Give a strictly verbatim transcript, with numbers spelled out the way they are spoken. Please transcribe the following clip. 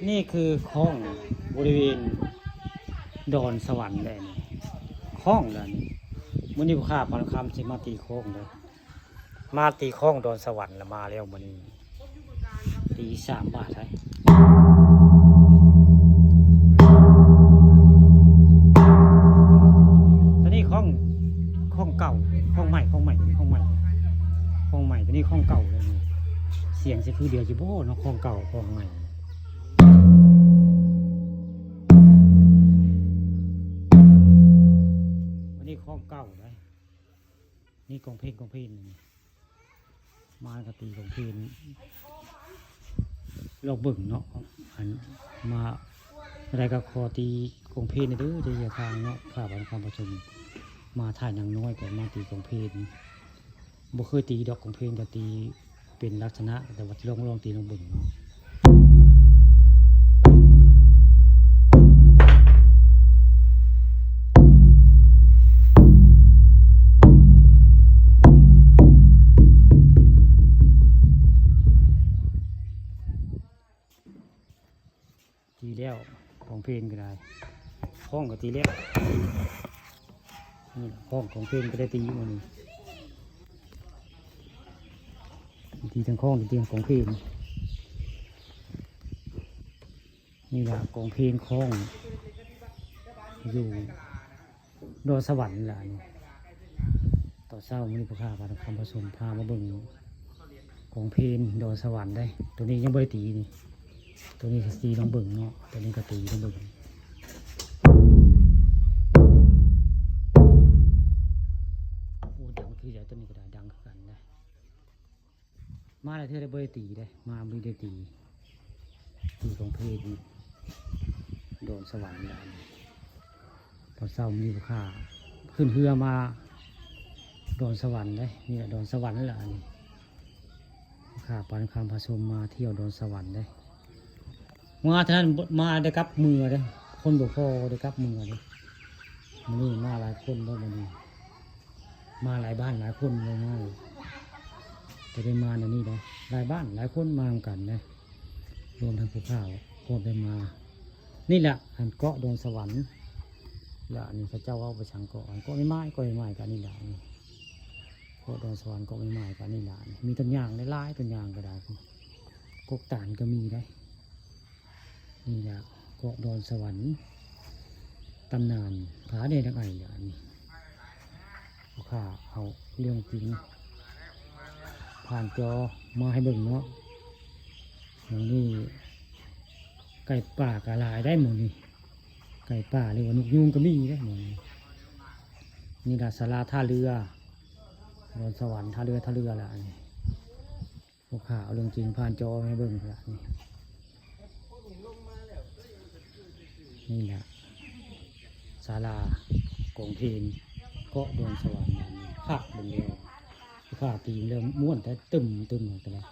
นี่คือข้องบริเวณดอนสวรรค์เลยนี่ ข้องเลยนี่ มื้อนี้พ่อค้าปานคำสิมาตีข้องเลย มาตีข้องดอนสวรรค์ละมาแล้วมื้อนี้ ตีสามบาทไทย ตอนนี้ข้อง ข้องเก่า ข้องใหม่ ข้องใหม่ ข้องใหม่ ข้องใหม่ ตอนนี้ข้องเก่าเลยนี่ เสียงสิคือเดียวจิโบ้เนาะ ข้องเก่า ข้องใหม่ อันนี้ข้องเก่านะ นี่กองเพลง กองเพลงนี่ มาก็ตีกองเพลง ลองเบิ่งเนาะ อันมาอะไรก็ขอตีกองเพลงเด้อ เด้อทางเนาะ ข้าพเจ้าคำประชุม มาถ่ายหนังน้อยก็มาตีกองเพลง บ่เคยตีดอกกองเพลงก็ตีเป็นลักษณะ แต่ว่าลอง ลองตีลองเบิ่งเนาะ ตีแล้ว กองเพลงก็ได้ ข้องก็ตีแล้ว นี่ล่ะ ข้องกองเพลงก็ได้ตีอยู่มื้อนี้ ตีทั้งข้อง ตีทั้งกองเพลง นี่ล่ะ กองเพลงข้อง อยู่ดอนสวรรค์ล่ะนี่ ตอนเช้ามื้อนี้พ่อค้าพาคำผสมพามาเบิ่งกองเพลงดอนสวรรค์ได้ ตัวนี้ยังบ่ได้ตีนี่ ตัวนี้ก็ตีลองเบิ่งเนาะ ตัวนี้ก็ตีลองเบิ่ง โอ้ ดังคือใหญ่ ตัวนี้ก็ได้ ดังคือกันนะ มาหลายเทื่อได้บ่ได้ตีเด้ มาบ่ได้ตี ตีกองเพลงดอนสวรรค์ล่ะนี่ ตอนเช้ามีลูกค้าขึ้นเฮือมาดอนสวรรค์เด้ นี่แหละดอนสวรรค์นั่นแหละอันนี้ ลูกค้าปานคำผสมมาเที่ยวดอนสวรรค์เด้ มาเท่านั้นมาได้กลับเมือเด้ คนบ่พอได้กลับเมือเด้ มื้อนี้มาหลายคนเด้อมื้อนี้ มาหลายบ้านหลายคนเลยนะ จะได้มาในนี้นะ หลายบ้านหลายคนมานำกันนะ รวมทั้งผู้เฒ่าพร้อมได้มา นี่แหละ อันเกาะดอนสวรรค์ และอันนี้เขาเจ้าเอาไปสังเกาะ อันเกาะไม้ไม้ เกาะไม้ไม้กันนี่แหละนี่ เกาะดอนสวรรค์ เกาะไม้ไม้กันนี่แหละนี่ มีต้นยางหลายๆ ต้นยางก็ได้ กกตาลก็มีได้ นี่แหละ เกาะดอนสวรรค์ ตำนานผาแดงนางไอ่ อันนี้ ข้าเอาเรื่องจริง ผ่านจอมาให้เบิ่งเนาะ หม่องนี้ไก่ป่าก็หลายได้หม่องนี้ ไก่ป่าหรือว่านกยูงก็มีได้หม่องนี้ นี่ล่ะศาลาท่าเรือ ดอนสวรรค์ ท่าเรือ ท่าเรือล่ะอันนี้ พวกข้าเอาเรื่องจริงผ่านจอให้เบิ่งล่ะนี่ นี่ล่ะศาลากองเพลงเกาะดอนสวรรค์ อันนี้ภาคเบิ่งแล้ว ภาคตีเริ่มม่วนแต่ตึมตึมกันแล้ว